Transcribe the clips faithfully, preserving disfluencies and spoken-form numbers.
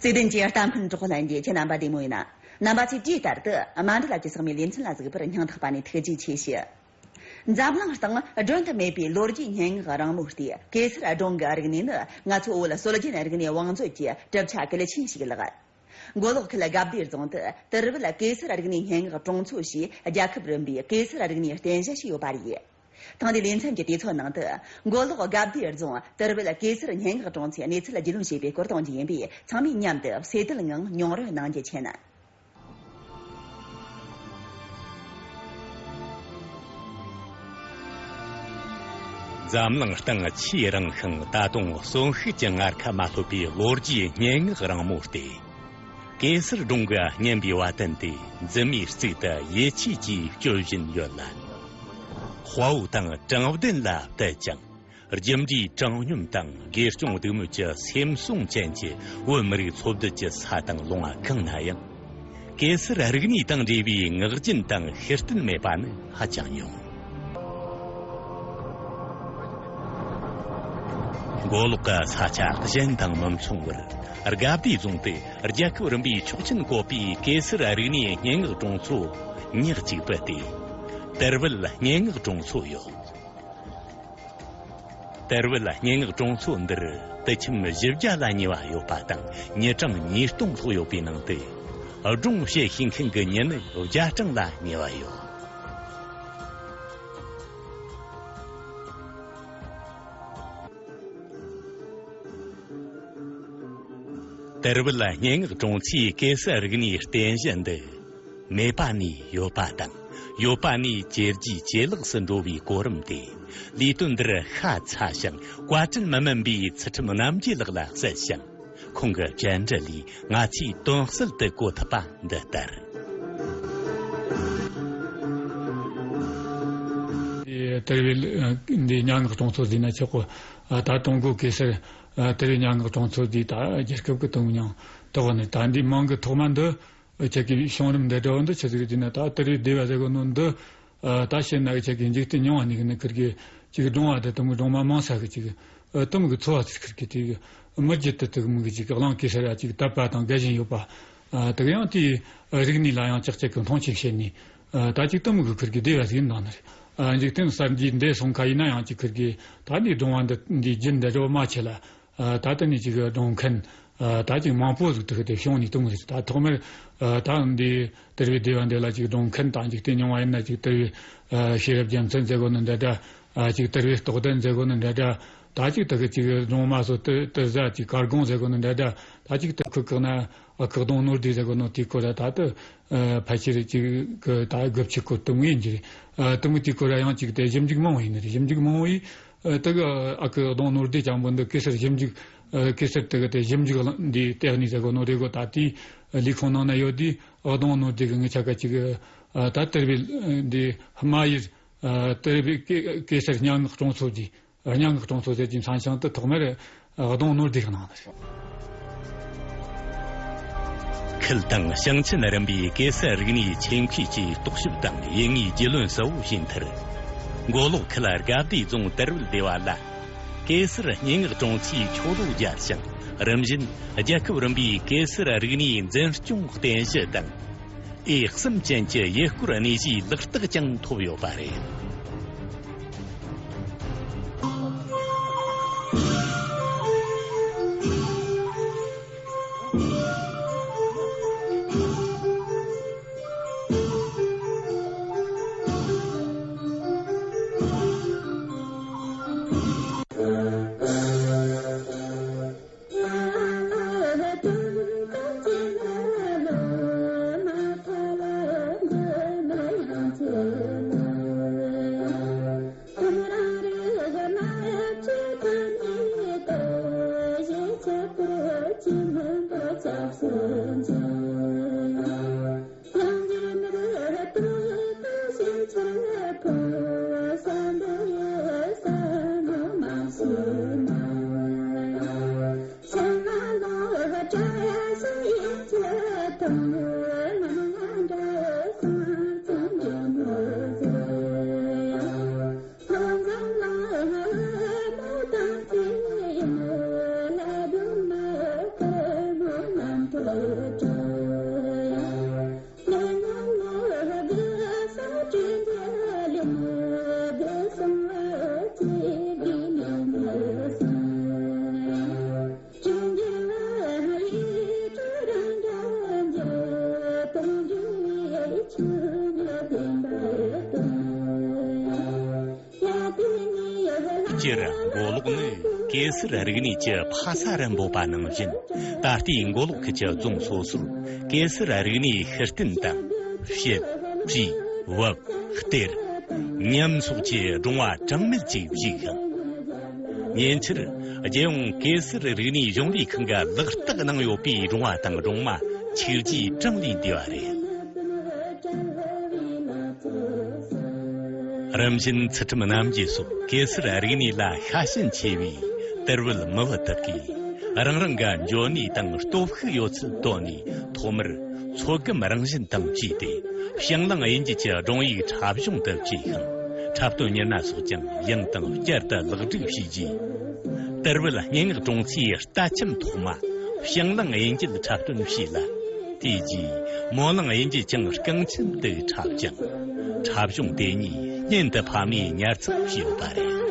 བརྩེ་ལྡན་གྱི་ལྟ་མཁན་གྲོགས་པོ་ལྷན་རྒྱས། ཁྱེད་རྣམ་པ་བདེ་མོ་ཡིན་ན། རྣམ་པ་ཚོས་དུས་ལྟར་དུ་མ་འདྲ་ལབ་ཀྱི་ཚེག་མའི་ལེ་ཚན་ལ་གཟིགས་པར་སྙིང་ཐག་པ་ནས་ཐུགས་རྗེ་ཆེ་ཞུ། འཛམ་གླིང་སྟེང་སྒྲོན་དུ་མེད་པའི་ལོ་རྒྱུས་སྙན་ངག་རིང་མོའི་སྟེང་གེ་སར་སྒྲུང་གི་རིག་གནས་ནི་ང་ཚོ་བོད་སྲོལ་རྒྱུན་རིག་གནས་བང་མཛོད་ཀྱི་གྲུབ་ཆ་གལ་ཆེན་ཞིག་ལགས། མགོ་ལོག་ཁུལ་དགའ་བདེ་རྫོང་དུ་དར་བུད་གེ་སར་རིག་གནས་སྙན་ངག་གྲོང་ཚོ་ཞེས་རྒྱལ་ཁབ་རིམ་པའི་གེ་སར་རིག་གནས་རྟེན་གཞི་ཞིག་ཡོད་པ་རེད། ཐེངས་འདིའི་ལེ་ཚན་གྱི་དུས་ཚོད་ནང་དུ། མགོ་ལོག་དགའ་བདེ་རྫོང་དར་བུད་གེ་སར་སྙན་ངག་གྲོང་ཚོའི་གནས་ཚུལ་རྒྱུས་ལོན་བྱས་པའི་སྐོར་གཏོང་རྒྱུ་ཡིན་པས། ཚང་མས་མཉམ་དུ་གསལ་བསྡད་ངང་མྱོང་རོལ་གནང་རྒྱུ་བྱེད། འཛམ་གླིང་སྟེང་ཆེས་རིང་ཞིང་ད་དུང་གསོན་ཤུགས་ཀྱི་ངར་ཁ་མ་ལྷོད་པའི་ལོ་རྒྱུས་སྙན་ངག་རིང་མོ་སྟེ། གེ་སར་སྒྲུང་གི་སྙན་པའི་བ་དན་དེ་འཛིན་མའི་གཙུག་ཏུ་ཡིད་ཆེས་ཀྱིས་སྐྱོད་བཞིན་ཡོད་ལ། དཔའ་བོ་དང་དྲང་བདེན་ལ་དད་ཅིང་། རྒྱུ་འབྲས་དྲང་སྙོམས་དང་དགེ་སྐྱོང་སྡིག་སྨོད་ཀྱི་སེམས་གསོ་ཅན་གྱི་བོད་མི་རིགས་འཚོ་སྡོད་ཀྱི་ས་དང་ལུང་བ་གང་ན་ཡང་། གེ་སར་རིག་གནས་དང་འབྲེལ་བའི་ངག་རྒྱུན་དང་ཤེས་ལྡན་མེད་པ་ནི་ཧ་ཅང་ཉུང་། མགོ་ལོག་གི་ས་ཆ་གཞན་དང་མི་མཚུངས་པར། དགའ་བདེ་རྫོང་དུ་རྒྱལ་ཁབ་རིམ་པའི་ཆོག་མཆན་བཀོད་པའི་གེ་སར་རིག་གནས་སྙན་ངག་གྲོང་ཚོ་ཉག་གཅིག་པུ་སྟེ། དར་བུད་སྙན་ངག་གྲོང་ཚོ་ཡོད། དར་བུད་སྙན་ངག་གྲོང་ཚོ་འདིར་དུད་ཁྱིམ་བཞི་བརྒྱ་ལ་ཉེ་བ་ཡོད་པ་དང་། མྱི་གྲངས་ཉིས་སྟོང་ལྷག་ཡོད་པའི་ནང་དུ། སྒྲུང་བཤད་ཤེས་མཁན་གྱི་མྱི་ནི་བརྒྱ་གྲངས་ལ་ཉེ་བ་ཡོད། དར་བུད་སྙན་ངག་གྲོང་ཚོའི་གེ་སར་རིག་གནས་རྟེན་གཞི་འདི། མེད་པ་ནས་ཡོད་པ་དང་། ཡོད་པ་ནས་ཇེ་རྒྱས་ཇེ་ལེགས་སུ་འགྲོ་བའི་གོ་རིམ་དེ། ལས་དོན་འདིར་ཤ་ཚ་ཞིང་བཀའ་དྲིན་མི་དམན་པའི་ཚུལ་ཁྲིམས་རྣམ་རྒྱལ་ལགས་ལ་གསལ་ཞིང་། ཁོང་གི་བཅར་འདྲི་ལས་ང་ཚོས་དོན་གསལ་དུ་གོ་ཐུབ་པ་འདི་ལྟར། དེ་དར་བུད་འདི་སྙན་ངག་གྲོང་ཚོ་ཟེར་ན་ཆོག་གོ། ད་ཀྲུང་གོ་གེ་སར་དར་བུད་སྙན་ངག་གྲོང་ཚོ་འདི་ད་རྒྱལ་ཁབ་ཀྱི་དུང་སྙིང་དག་ནས། ད་འདི་མིང་གི་ཐོག་མ་འདི་ཁྱེད་ཀྱི་བྱུང་རིམ་འདི་འདྲ་བོ་འདི་ཆི་ཟིག་རེད་ན། ད་དར་བུད་སྡེ་བ་ཟེར་གོ་ནོ་འདི། ད་བཤད་ན་ཁྱེད་ཀྱི་འཇིག་རྟེན་རྙིང་བ་ནས་ནི་ཁིར་གི་ཅིག་སྒྲུང་བ་དང་དུ་མི་སྒྲུང་མ་མང་ས་གི་ཅིག་དུ་མི་གི་འཚོ་བ་ཚིག་ཁིར་གི་དེ་མི་རྒྱུད་དུ་དུ་མི་གི་ཅིག་གླང་གེ་སར་ཡ་ཅིག་དད་པ་དང་དགའ་བཞིན་ཡོད་པ། དེ་ག་ཡང་དེའི་རིག་གནས་ལ་ཡང་ཅག་ཅག་གི་མཐོང་ཆེན་བྱེད་ནས། ད་ཅིག་དུ་མི་གི་ཁིར་གི་སྡེ་བ་ཟིག་ཡིན་ནང་ནི་རེད། འཇིག་རྟེན་གསར་འགྱུར་འདས་སོང་ཁ་ཡིན་ན་ཡང་ཅིག་ཁིར་གི་ད་ནི་སྒྲུང་བ་འདི་འདི་རྒྱུན་འདི་རོ་མ་ཆེ་ལ། ད་ལྟ་ནས་ཅིག་སྒྲུང་མཁན། ད་ཅིག་མང་པོ་ཟིག་དུ་དེ་བྱུང་ནས་གཏོང་གི་རེད། ད་ཐོག་མར་ད་འདི་དར་བུད་སྡེ་བ་འདི་ལ་ཅིག་སྒྲུང་མཁན་དང་འཇིག་རྟེན་རྙིང་བ་ཡིན་ན་ཅིག་དར་བུད་ཤེས་རབ་རྒྱལ་མཚན་ཟེར་གོ་ནི་འདྲ་འདྲ། ཅིག་དར་བུད་རྟོགས་ལྡན་ཟེར་གོ་ནི་འདྲ་འདྲ། ད་ཅིག་དུ་གི་ཅིག་སྒྲུང་མ་སོ་དུ་དུ་ཟ་ཅིག་དཀར་དགོང་ཟེར་གོ་ནི་འདྲ་འདྲ། ད་ཅིག་དུ་ཁུ་ཁག་ན་ཁག་གདོང་ནོར་བདེ་ཟེར་གོ་ནོ་དེ་ཁོ་ར་ད་དུ་ཕལ་ཆེར་ཅིག་གི་ད་དགུ་བཅུ་གོ་དུ་མི་ཡིན་གྱི་རེད། དུ་མི་དེ་ཁོ་ར་ཡང་ཅིག་དེ་ཞིབ་འཇུག་མང་བོ་ཡིན་ནི་རེད། ཞིབ་འཇུག་མང་བོ་ཡིན། ཨ་དེ་གི་ཨ་ཁུ་གདོང་ནོར་བདེ་རྐྱང་པོ་འདི་གེ་སར་ཞིབ་འཇུག་ཨ་གེ་སར་དེ་གི་དེ་ཞིབ་འཇུག་འདི་ལྟེ་གནས་ཟེར་གོ་ནོ་རེད་གོ། ད་དེའི་ལས་ཁུངས་ནང་ན་ཡོད་དེ། ཨ་གདོང་ནོར་བདེ་གི་ངི་ཆ་ག་ཅིག་ཨ་ད་དར་བུད་འདི་སྨྲ་ཡུལ་ཨ་དར་བུད་གེ་གེ་སར་སྙན་ངག་གྲོང་ཚོ་འདི་སྙན་ངག་གྲོང་ཚོ་ཟེར་གྱི་མཚན་བྱང་དུ་ཐོག་མར་ཨ་གདོང་ནོར་བདེ་གི་ནང་ན་རེད། ཁུལ་དང་ཞིང་ཆེན་རིམ་པའི་གེ་སར་རིག་གནས་ཆེད་མཁས་ཀྱིས་རྟོག་ཞིབ་དང་ཡུལ་དངོས་རྒྱུས་ལོན་གསལ་བོ་བྱས་མཐར། མགོ་ལོག་ཁུལ་དགའ་བདེ་རྫོང་དར་བུད་སྡེ་བ་ལ། གེ་སར་སྙན་ངག་གྲོང་ཚོས་ཆོ་ལོ་བརྒྱབ་ཞིང་། རིམ་བཞིན་རྒྱལ་ཁབ་རིམ་པའི་གེ་སར་རིག་གནས་འཛིན་སྐྱོང་རྟེན་གཞི་དང་། འོས་གསུམ་ཅན་གྱི་ཡུལ་སྐོར་གནས་གཞིའི་ལག་རྟགས་ཀྱང་ཐོབ་ཡོད་པ་རེད། སྤྱིར་མགོ་ལོག་ནི་གེ་སར་རིག་གནས་ཀྱི་ཕ་ས་རུ་འབོད་པ་ནང་བཞིན། ད་ལྟའི་མགོ་ལོག་ཁུལ་གྱི་རྫོང་སོ་སོར་གེ་སར་རིག་གནས་ཤུལ་བསྟན་དང་། བཤད། བྲིས། བབ། གཏེར། ཉམས་སོགས་ཀྱི་སྒྲོམ་བ་གྲངས་མེད་ཅིག་བཞུགས་ཤིང་། ཉེ་ཆར་རྒྱལ་ཡོངས་གེ་སར་རིག་གནས་གཞུང་ལས་ཁང་གིས་ལག་བསྟར་གནང་ཡོད་པའི་སྒྲོམ་བ་དང་སྒྲོན་མ་ཆིག་བརྒྱའི་གྲངས་ལས་འདས་པ་རེད། རིམ་བཞིན་ཚུལ་ཁྲིམས་རྣམ་རྒྱལ་སོགས་གེ་སར་རིག་གནས་ལ་ཤ་ཞེན་ཆེ་བའི་དར་བུད་མི་བུ་དག་གིས། རང་རང་གི་འཇོན་ནུས་དང་སྟོབས་ཤུགས་ཡོད་ཚད་བཏོན་ནས། ཐོག་མར་ཚོད་བགམ་རང་བཞིན་དང་བཅས་ཏེ། ཞང་གླིང་དབྱིན་ཇི་གི་སྒྲུང་ཡིག་འཁྲབ་གཞུང་དུ་བཅུག་ཤིང་། འཁྲབ་སྟོན་མི་སྣ་སོགས་ཀྱང་ཡང་དང་བསྐྱར་དུ་ལེགས་སྒྲིག་བྱས་རྗེས། དར་བུད་སྙན་ངག་གྲོང་ཚོའི་རྟ་ཁྱིམ་ཐོག་མ་ཞང་གླིང་དབྱིན་ཇིར་འཁྲབ་སྟོན་བྱས་ལ། དེ་རྗེས་མོ་གླིང་དབྱིན་ཇི་ཀྱང་རྐང་ཁྱིམ་དུ་འཁྲབ་ཅིང་། འཁྲབ་གཞུང་དེ་ཉིད་སྙན་དུ་ཕབ་ནས་ཉར་ཚགས་བྱས་ཡོད་པ་རེད།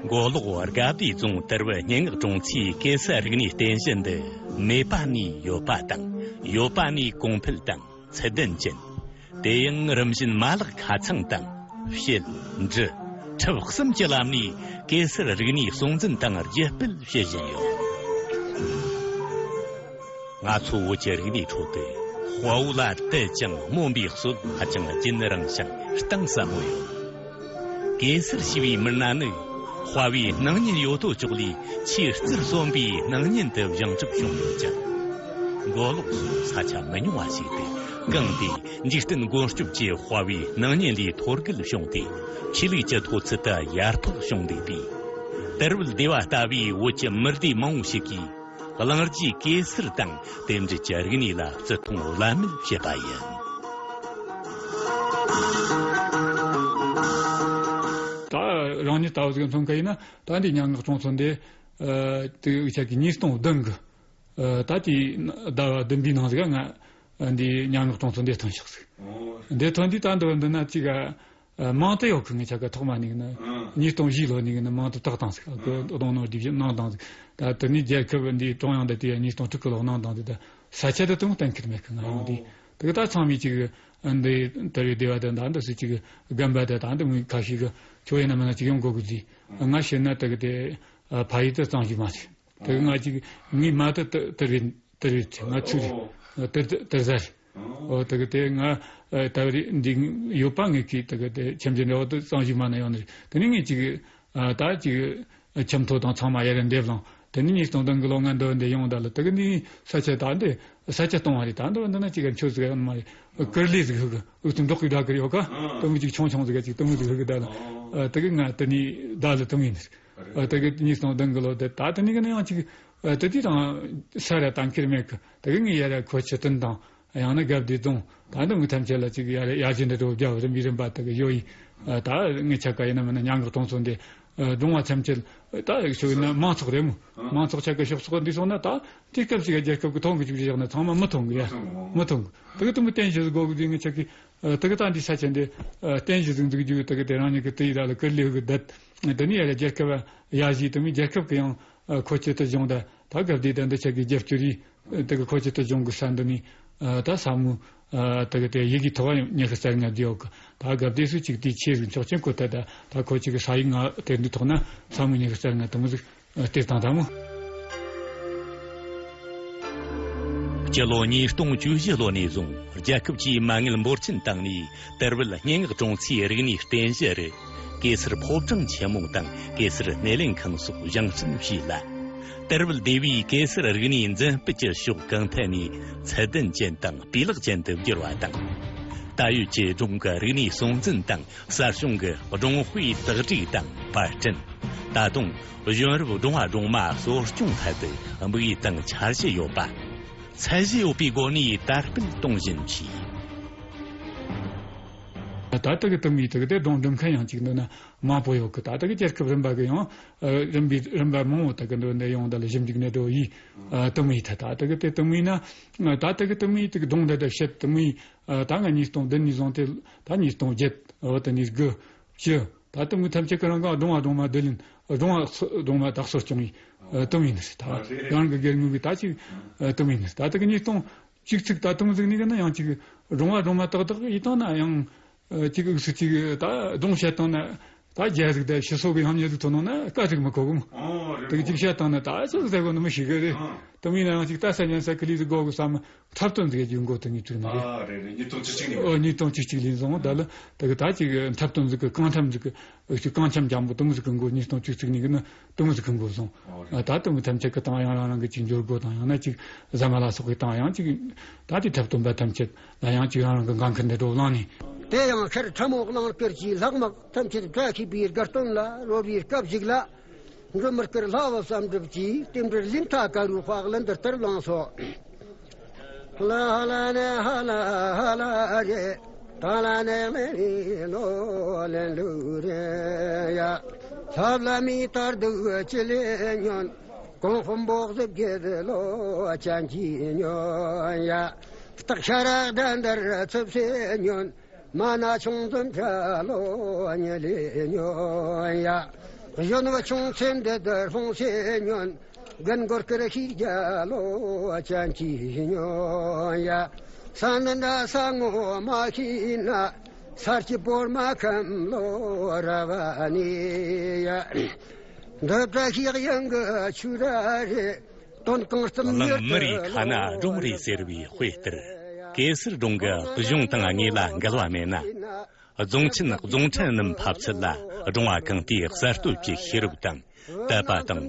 མགོ་ལོག་དགའ་བདེ་རྫོང་དར་བུད་སྙན་ངག་གྲོང་ཚོའི་གེ་སར་རིག་གནས་རྟེན་གཞི་འདི། མེད་པ་ནས་ཡོད་པ་དང་། ཡོད་པ་ནས་གོང་འཕེལ་དང་ཚད་ལྡན་ཅན། དེ་ཡང་རིམ་བཞིན་མ་ལག་ཁ་ཚང་དང་། བཤད། འབྲི། འཁྲབ་གསུམ་གྱི་ལམ་ནས་གེ་སར་རིག་གནས་སྲུང་འཛིན་དང་རྒྱུད་སྤེལ་བྱེད་བཞིན་ཡོད། ང་ཚོ་བོད་ཀྱི་རིག་གནས་ཁྲོད་དུ། དཔའ་བོ་ལ་དད་ཅིང་སྨོན་པའི་སྲོལ་ཧ་ཅང་རྒྱུན་རིང་ཞིང་གཏིང་ཟབ་མོ་ཡོད། གེ་སར་ཞེས་པའི་མི་སྣ་ནི། དཔའ་བོའི་སྣང་བརྙན་ཡོད་དོ་ཅོག་ལས་ཆེས་རྩེར་སོན་པའི་སྣང་བརྙན་དུ་བཞེངས་གྲུབ་བྱུང་ཡོད་ཀྱང་། མགོ་ལོག་སོགས་ས་ཆ་མི་ཉུང་བ་ཞིག་ཏུ་གང་དེ་འཇིག་རྟེན་སྒོམ་སྐྱོབ་ཀྱི་དཔའ་བོའི་སྣང་བརྙན་ལས་ཐོར་རྒལ་བྱུང་སྟེ། ཆོས་ལུགས་ཀྱི་མཐོ་ཚད་དུ་ཡར་འཕེལ་བྱུང་འདུག་པས། དར་བུད་སྡེ་བ་ལྟ་བུའི་བོད་ཀྱི་མི་སྡེ་མང་བོ་ཞིག་གིས། གླིང་རྗེ་གེ་སར་དང་དེ་འབྲེལ་གྱི་རིག་གནས་ལ་བརྩི་མཐོང་བླ་མེད་བྱེད་པ་ཡིན། ད་རང་ཉིད་ལྟ་བུ་ཟིག་མཚོན་གི་ཡིན་ན། ད་འདི་སྙན་ངག་གྲོང་ཚོ་འདི། ཨ། དེ་འུ་ཅག་གི་ཉིས་སྟོང་བདུན་གི། ཨ། ད་དེའི་ཟླ་བ་བདུན་པའི་ནང་ཟིག་ག་ང་འདི་སྙན་ངག་གྲོང་ཚོ་འདི་ཐོན་ཤག་ཟིག་འདི་ཐོན་དུས་ད་འདི་འདི་ན་ཅིག་ག། ཨ། མང་དུ་ཡོད་གི། ངེད་ཆ་ག་ཐོག་མ་ནས་ནི། ཨང་། ཉིས་སྟོང་བཞི་ལོ་ནས་ནི་མང་དུ་བཏགས་བཏང་ཟིག་ཨ། ཨང་། གདོང་ནོར་རྡེབ་གཞི་གནང་བཏང་ཟིག་ད་དེ་ནས་རྒྱལ་ཁབ་འདིའི་ཀྲུང་དབྱང་དང་དེ་ཡང་ཉིས་སྟོང་དྲུག་གི་ལོ་གནང་བཏང་ཟིག་ད་ས་ཆ་དེ་དུ་གཏན་འཁེལ་མེད་གི། ང་ཡོང་དུས། ཨོ། དེ་གི་ད་ཚང་མས་ཅིག་འདི་དར་བའི་སྡེ་བ་དེ་ད་འདི་སུ་ཅིག་རྒན་པ་དེ་ད་འདི་མི་ཁ་ཤས་གི་ཁྱོད་ཡིན་ན་མིན་ན་ཅིག་ཡོང་དགོས་གི་ཟིག་ང་བཤད་ན་དེ་གི་དེ། ཨ། ཕ་ཡུལ་དུ་གཙང་གཞུག་མ་རེད། དེ་གི་ང་ཅིག་ངའི་མ་དེ་དེ་དར་བའི་དར་བའི་ཚེ་ང་ཚུགས་རེད། དེ་དེ་དེ་ཟ་རེད། ཨོ། དེ་གི་དེ་ང་ད་བར་འདི་ཡོད་པ་ངས་ཀྱིས་དེ་གི་དེ་ཁྱིམ་གྱི་འདྲ་བོ་དེ་གཙང་གཞུག་མ་ན་ཡོང་ནི་རེད། དེ་ནས་ངས་ཅིག་ཨ། ད་ཅིག་ཁྱིམ་ཐོ་དང་ཚང་མ་ཡར་འདེབས་ལངས། དེ་ནས་ཉིས་སྟོང་བདུན་གི་ལོ་ང་འདི་འདི་ཡོང་ད་ལ། དེ་གི་འདི་ས་ཆ་ད་འདི་ས་ཆ་སྟོང་བ་རེད། ད་འདི་འདི་ན་ཅིག་ག་མཆོད་ཟིག་ཡོད་ནི་མ་རེད། ཀིར་ལི་ཟིག་ཧུ་གི་འུ་ཚོ་འབྲོག་གི་སྦྲ་གིར་ཡོད་ཀ་དུ་མི་ཅིག་ཆུང་ཆུང་ཟིག་ག་ཅིག་དུ་མི་ཟིག་ཧུ་གི་ད་ལ། དེ་གི་ང་དེ་ནས་ད་ལ་དུ་མི་ནི། དེ་གི་ཉིས་སྟོང་བདུན་གི་ལོ་དེ་ད་དེ་ནས་གི་ན་ཡང་ཅིག་དེ་དུས་དང་ས་ར་གཏན་འཁེལ་མེད་གི། དེ་གི་ངས་ཡར་ཁོ་ཆུ་སྟོན་དང་། ཡང་ན་དགའ་བདེ་རྫོང་། ད་འདི་མི་ཐམས་ཅད་ལ་ཅིག་ཡར་ཡར་བཞིན་དུ་འགྲོ་རྒྱ་བོ་རིམ་པས་རིམ་པ་དེ་གི་ཡོད་ཡིན། ད་ངས་ཆ་ག་ཡིན་ན་མིན་ན་སྙན་ངག་གྲོང་ཚོ་འདི་སྒྲུང་བ་ཐམས་ཅད་ད་ཞུ་ན་མང་ཚོགས་རེད་མོ། མང་ཚོགས་ཆ་ག་ཕྱོགས་ཚོགས་འདི་སོང་ན་ད་དུས་སྐབས་ཤིག་རྒྱལ་ཁབ་ཀྱི་ཐོག་གི་ཅིག་བཞག་ན་ཚང་མ་མི་མཐོང་གི་ཡ། མི་མཐོང་གི། དེ་གི་དུ་མི་བསྟན་བཞི་ཟིག་དགོས་གི་ཟིག་ངས་ཆ་གི། དེ་གི་ད་འདི་ས་ཆ་འདི་བསྟན་བཞི་ཟིག་འཛུགས་རྒྱུ་དེ་གི་དེ་རང་ཉིད་ཀྱི་དེ་ཡི་ད་ལ་ཀིར་ལི་ཧུ་གི་བསྡད། དེ་ནས་ཡར་རྒྱལ་ཁབ་ཡར་བཞེས་དུ་མི་རྒྱལ་ཁབ་ཀྱི་ཡང་ཁོ་ཆེད་དུ་སྦྱོང་ད། ད་སྐབས་དེ་ད་འདི་ཆ་གི་རྒྱབ་སྐྱོར་ཡིས། དེ་གི་ཁོ་ཆེད་དུ་སྦྱོང་གི་ས་འདི་ནས་ད་ས་མོ་དེ་གི་དེ་ཡི་གེ་ཐོག་ཉི་ཤུ་རྩ་ལྔ་བསྡུས་ཡོད་གི། ད་སྐབས་དེ་སུ་གཅིག་དེའི་ཆེད་ཟིག་ཆོག་མཆན་བཀོད་ད། ད་ད་ཁོ་གཅིག་གི་ས་ཡིག་ང་དེ་འདི་ཐོག་ན་ས་མོ་ཉི་ཤུ་རྩ་ལྔ་དུ་མོ་ཟིག་སྟེར་དང་ད་མོ། སྤྱི་ལོ་ཉིས་སྟོང་བཅུ་བཞི་ལོ་ནས་བཟུང་རྒྱལ་ཁབ་ཀྱིས་མ་དངུལ་འབོར་ཆེན་བཏང་ནས། དར་བུད་སྙན་ངག་གྲོང་ཚོའི་རིག་གནས་རྟེན་གཞི་རུ་གེ་སར་ཕོ་བྲང་ཆེན་མོ་དང་གེ་སར་སྣེ་ལེན་ཁང་སོགས་བཞེངས་སྐྲུན་བྱས་ལ། དར་བུད་སྡེ་བའི་གེ་སར་རིག་གནས་འཛིན་སྤེལ་གྱི་ཕྱོགས་གང་ཐད་ནས་ཚད་ལྡན་ཅན་དང་སྤུས་ལེགས་ཅན་དུ་བསྒྱུར་བ་དང་། ད་ཡོད་ཀྱི་སྒྲུང་གི་རིག་གནས་སྲུང་འཛིན་དང་། གསར་བྱུང་གི་སྒྲུང་དཔེ་དག་སྒྲིག་དང་པར་སྐྲུན། ད་དུང་གཞོན་རབས་སྒྲུང་བ་སྒྲུང་མ་གསོ་སྐྱོང་ཐད་དུ་དམིགས་ཡུལ་དང་འཆར་གཞི་ཡོད་པ། ཚད་གཞི་ཡོད་པའི་སྒོ་ནས་དར་སྤེལ་གཏོང་བཞིན་མཆིས། ད་ལྟ་གི་དུམ་བུའི་དུ་དེ་སྒྲུང་འབྲི་མཁན་ཡང་གཅིག་འདུག་ན་མང་པོ་ཡོད་གི། ད་ལྟ་གི་རྒྱལ་ཁབ་རིམ་པ་གི་ཡང་རིམ་པའི་རིམ་པ་མང་བོ་དག་གི་འདུག་འདི་ཡོང་ད་ལ་ཞིབ་འཇུག་ནས་འགྲོ་ཡིས། དུམ་བུའི་ཐད་ད་ལྟ་གི་དེ་དུམ་བུའི་ན་ད་ལྟ་གི་དུམ་བུའི་དུ་སྒྲུང་འདི་དུ་བཤད་དུམ་བུའི། ཨ། ད་ང་ཉིས་སྟོང་བདུན་ནས་བཟུང་སྟེ་ད་ཉིས་སྟོང་བརྒྱད། འོ་ད་ནས་དགུ། བཅུ། ད་དུམ་བུ་ཐམས་ཅད་ཀྱི་རང་ག་སྒྲུང་བ་སྒྲུང་མ་བསྡུ་ལེན། སྒྲུང་བ་སོ་སྒྲུང་མ་དག་གསོ་སྐྱོང་ཡིན། ཨ། དུམ་བུ་ཡིན་ཟེར། ད་རང་གི་སྒེར་ངོས་ཀྱི་ད་ཅིག་ཨ། དུམ་བུ་ཡིན་ཟེར། ད་ལྟ་གི་ཉིས་སྟོང་བཅུ་གཅིག་ད་དུམ་བུ་ཟིག་ནས་གི་ན་ཡང་ཅིག་སྒྲུང་བ་སྒྲུང་མ་ཏག་ཏག་ཡིན་དང་ན་ཡང་། ཨ། ཅིག་འུག་སུ་ཅིག་ད་སྒྲུང་བཤད་དང་ན། ད་རྒྱ་ཟིག་ད་ཕྱི་སོ་གི་ཡང་ཉེ་ཟིག་ཐོན་ནོ་ན་དཀའ་ཟིག་མི་གོ་གི་མོ། ཨོ་རེད། དེ་གི་ཅིག་བཤད་དང་ན་ད་ཅི་ཟིག་ཟེར་གོ་ནི་མི་ཤེས་གི་རེད། ཨ། དུམ་བུ་ཡིན་ན་ཡང་ཅིག་ད་ས་ཉན་ས་ཀི་ལི་ཟིག་གོ་གི་བསམ། འཁྲབ་སྟོན་ཟིག་རྒྱུག་འགོ་དུ་ངས་བཙུགས་ནི་རེད། ཨ་རེད་རེད། ཉིས་སྟོང་བཅུ་གཅིག་ནས། ཨོ། ཉིས་སྟོང་བཅུ་གཅིག་ལས་བཟུང་ད་ལ་དེ་གི་ད་ཅིག་འཁྲབ་སྟོན་ཟིག་གི་རྐང་འཁྲབ་ཟིག་གི་ཅིག་རྐང་འཁྱམ་རྒྱང་པོ་དུམ་ཟིག་གི་འགོ། ཉིས་སྟོང་བཅུ་གཅིག་ནས་གི་ནི་དུམ་ཟིག་གི་འགོ་བཟུང་། ཨོ་རེད། ད་དུམ་ཐམས་ཅད་གི་དང་ཡང་རང་རང་གི་ཅིག་འབྱོར་སྒོ་དང་ཡང་ན་ཅིག་ཟ་མ་ལ་སོགས་གི་དང་ཡང་ཅིག་ད་དེ་འཁྲབ་སྟོན་པ་ཐམས་ཅད་ལ་ཡང་ཅིག་རང་རང་གི་འགན་འཁུར་འདི་འགྲོ་བླངས་ནས། དེ་ཡང་ཤར་ཁྲ་མོ་གླང་དཀར་གྱི་ལྷག་མ་ཐམས་ཅད་བཀྲ་ཤིས་པའི་དགའ་སྟོན་ལ་རོལ་བའི་སྐབས་ཤིག་ལ། འགྲོ་མི་དཀར་ལྷ་བུ་བསམ་གྲུབ་ཀྱིས་རྟེན་འབྲེལ་ལིན་ཐ་དཀར་བོའི་དཔག་ལེན་འདི་ལྟར་བླངས་སོ། ཧ་ལ་ཧ་ལ་ནི་ཧ་ལ་ཧ་ལ་རེད། ད་ལ་ནི་ལེ་རེ་ལོ་ལེན་ལུ་རེ་ཡ། ལྷ་བླ་མའི་ལྟར་སྡུག་ཅི་ལས་ཉོན། གོང་དཔོན་འབོག་ཟིབ་རྒྱལ་ལོ་ཅན་གྱིས་ཉོན་ཡ། སྟག་ཤ་ར་དགྲ་འདར་ཚིབ་སེ་ཉོན། མ་ན་ཆུང་འཛིན་ཁྲ་ལོ་ཉི་ལས་ཉོན་ཡ། གཞོན་བུ་ཆུང་ཚེ་འདི་དུ་ལྷུང་སེ་ཉོན། རྒན་མགོ་དཀར་ཤིག་རྒྱ་ལོ་ཅན་གྱིས་ཉོན་ཡ། ས་ནི་འདྲ་ས་ངོ་མ་ཤེས་ན། ས་སྐྱི་བོར་མ་ཁམས་ལོ་ར་བ་ནི་ཡ། འདི་བཀྲ་ཤིས་དབྱངས་གི་ཆུ་ར་རེད། དོན་གང་གསུམ་གླིང་མི་རིགས་ཁ་ན་སྒྲུང་རེད་ཟེར་བའི་དཔེ་ལྟར། གེ་སར་སྒྲུང་གི་གཞུང་དང་དངོས་ལ་འགལ་བ་མེད་ན། རྫོང་ཆེན་རྫོང་ཕྲན་རྣམས་ཕབ་ཚད་ལ་སྒྲུང་བ་གང་དེའི་གསར་གཏོད་ཀྱི་ཤེས་རབ་དང་དད་པ་དང་།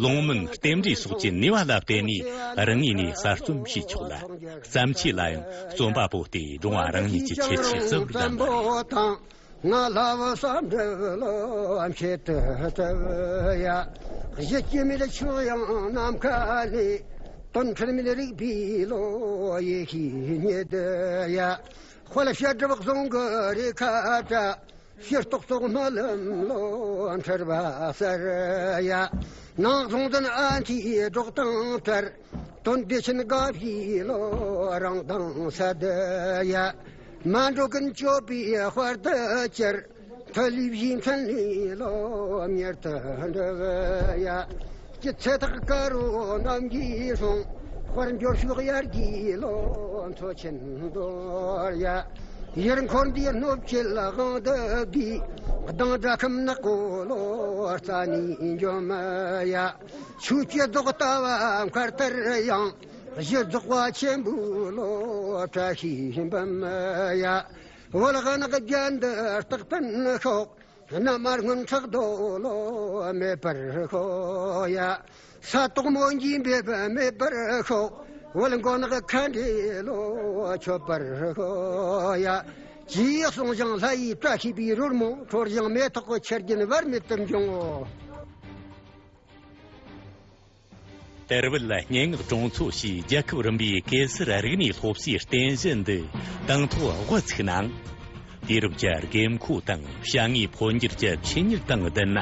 ལུང་མན་རྟེན་འབྲེལ་སོགས་ཀྱི་ནུས་པ་ལ་བརྟེན་ནས་རང་ངོས་ནས་གསར་རྩོམ་བྱས་ཆོག་ལ། བརྩམས་ཆོས་ལ་ཡང་རྩོམ་པ་པོ་དེའི་སྒྲུང་བ་རང་ཉིད་ཀྱི་ཁྱད་ཆོས་གཙོ་བོར་ལྡན་པ་རེད། ང་ལྷ་བུ་བསམ་འགྲུབ་ལོ་མཆེད་དུ་གྲུབ་ཡ། གཞི་སྐྱེ་མེད་ཆོས་དབྱིངས་ནམ་མཁའ་ལས། དོན་འཁྲུལ་མེད་རིག་པའི་བློ་ཡེ་ཤེས་ཉིད་ཡ། དཔལ་བཤད་སྒྲུབ་གཟུངས་ཀྱི་རེ་ཁ་བཀྲ། ཕྱིར་རྟོག་ཚོགས་སྨོན་ལམ་བློ་འཁྲུལ་པ་སར་ཡ། ནང་གཟུང་འཛིན་ཨ་འཐིའི་སྒྲོག་དང་བྲལ། དོན་བདེ་ཆེན་དགའ་བའི་བློ་རང་དྭངས་སད་ཡ། མ་འགྲོ་ཀུན་སྤྱོད་པའི་དཔལ་དུ་གྱུར། ཐོད་ལུས་བཞིན་འཕྲིན་ལས་བློ་མྱུར་དུ་འགྲུབ་ཡ། སྐྱིད་ཚེ་ཐག་དཀར་རོ་ནམ་གྱི་སོང་། དཔལ་འབྱོར་ཕྱུག་དབྱར་གྱི་བློ་མཚོ་ཆེན་འདོར་ཡ། ཡུལ་འཁོར་འདིའི་སྣོད་བཅུད་དབང་དུ་བསྡུས། གདངས་སྒྲ་ཁམས་ནག་པོ་ལོ་རྩ་ནས་འཇོམས་ཡ། ཆོས་ཀྱི་རྫོགས་ལྟ་བ་མཁར་ལྟར་ཡང་། གཞི་རྫོགས་པ་ཆེན་པོའི་བློ་བཀྲ་ཤིས་འབུམ་ཡ། བོད་གནག་རྒྱན་འདི་རྟག་བརྟན་ཤོག། གནམ་སྔོན་ཁྲག་རྡོ་ལོ་མེད་པར་ཤོག་ཡ། ས་དོག་མོ་འགྱིང་འབེབས་མེད་པར་ཤོག། བོད་མགོ་ནག་མཁའ་འདྲའི་ལོ་མཆོད་པར་ཤོག་ཡ། ཇི་ཡི་གསུང་ཞིང་ལྷ་ཡི་བཀྲ་ཤིས་པའི་རོལ་མོ། འཁྲོལ་ཞིང་མེ་ཏོག་གི་ཆར་རྒྱུན་བར་མེད་དུ་འབྱུང་ངོ་། དར་བུད་སྙན་ངག་གྲོང་ཚོ་ཞེས་རྒྱལ་ཁབ་རིམ་པའི་གེ་སར་རིག་གནས་སློབ་གསོའི་རྟེན་གཞི་འདི་དང་ཐོག་དབུ་ཚུགས་ནའང་། དུས་རབས་ཀྱི་དགོས་མཁོ་དང་བྱ་དངོས་འཕོ་འགྱུར་གྱི་ཆོས་ཉིད་དང་བསྡུར་ན།